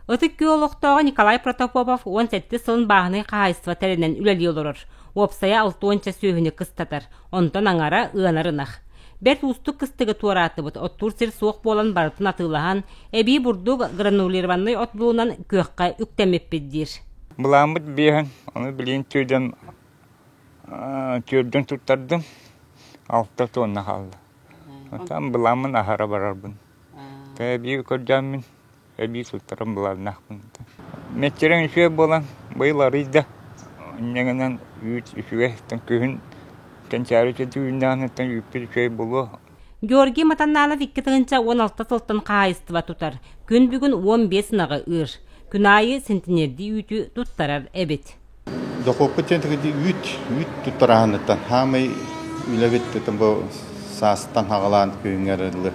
Ытык Күөл олохтооҕо Николай Протопопов 17 сылын бааһынай хаһаайыстыба тэринэн үлэлии олорор. Уопсайа алтуонча сүөһүнү кыстатар, онтон аҥара ыанар ынах. Бэрт уустук кыстыгы туораатыбыт, оттуур сир суох буолан барытын атыылаһан, эбии бурдук гранулированнай от булунан күөххэ үктэммиппит диир. Былааммыт биэһин, ону билигин түөрдэн түөрдүн туттардым, алта тонна хаалла. Оттон былааммын аһара барарбын. Эбии көрдөммүн, эбии туттаран былааннаахпын. Мэччирэҥ үчүгэй буолан, быйыл арыйда. Инньэ үүт үчүгэй, күһүн кэнчээри үүннэҕинэ үүппүт үчүгэй буолуо. Георгий Матаннанов 2016 сылтан хаһаайыстыба тутар. Күн бүгүн 15 ынаҕы ыыр. Күн аайы сентинердии үүтү туттарар эбит. Дохуоппут диэн үүт, үүт туттарааһыныттан хаамай үлэбит бу саастан хаҕалаан күһүҥҥэр дылы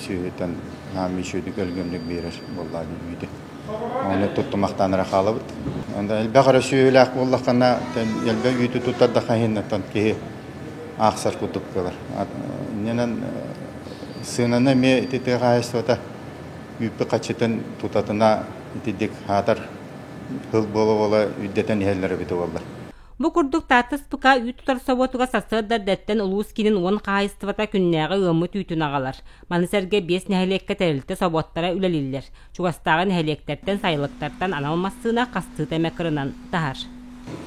сүөһүтэн хаамай үчүгэйдик өлгөмнүк биэрэр буоллаа үүтү. Ону туттумахтаан эрэ хаалабыт. Онно элбэх эрэ сүөһүлээх буоллаххына, элбэх үүтү туттардахха иһиннаттан киһи аахсар курдук буолар. Иннинэн сыананы эмиэ ити тыа хаһаайыстыбата үүппүт хаччытын тутатына итидик хаатар Ыл буола-буола үрдэтэн иһэллэр эбитэ буоллар. Бу курдук Таатта СПК үүт тутар собуотугар сарсыарда эрдэттэн улуус киинин уон хаһаайыстыбата күннээҕи ыаммыт үүтүн аҕалар. Маны сэргэ биэс нэһилиэккэ тэрилтэ собуоттара үлэлииллэр. Чугастааҕы нэһилиэктэртэн, сайылыктартан анал массыына хастыыта эмэ кырынан таһар.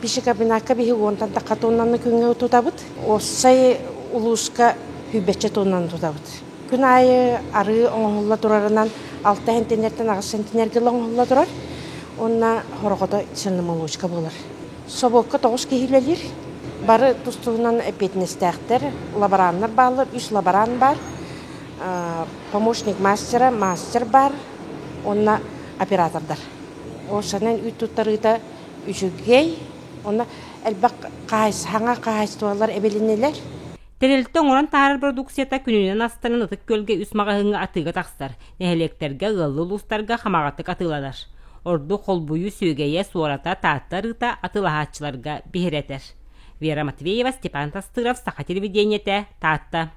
Пищекомбинакка биһи уонтан тахха тоннаны күҥҥэ тутабыт. Уопсай улууска сүүрбэччэ тоннаны тутабыт. Күн аайы арыы оҥоһулла турарынан алта сентинертэн аҕыс сентинергэ оҥоһулла турар. Уонна хорохото цельномолочка буолар. Собуокка тоҕус киһи үлэлиир. Бары тус-туһунан эппиэтинэстээхтэр, лабораннар бааллар, үс лаборант баар, помощник мастера, мастер баар уонна оператордар. Уопсайынан үүт туттарыыта үчүгэй, уонна элбэх хаһаайыстыбаҥа хаһаайыстыбалар эбилиннилэр. Тэрилтэ оҥорон таһаарар продукцията күнүнэн астанан Ытык Күөлгэ үс маҕаһыыҥҥа атыыга тахсар, нэһилиэктэргэ, ыаллыы улуустарга хамаҕатык атыыланар. Ордук холбуйуу сүөгэйэ, суората, Таатта арыыта атыылаһааччыларга биһирэтэр. Вера Матвеева, Степан Тастыров, Саха телевидениетэ, Таатта.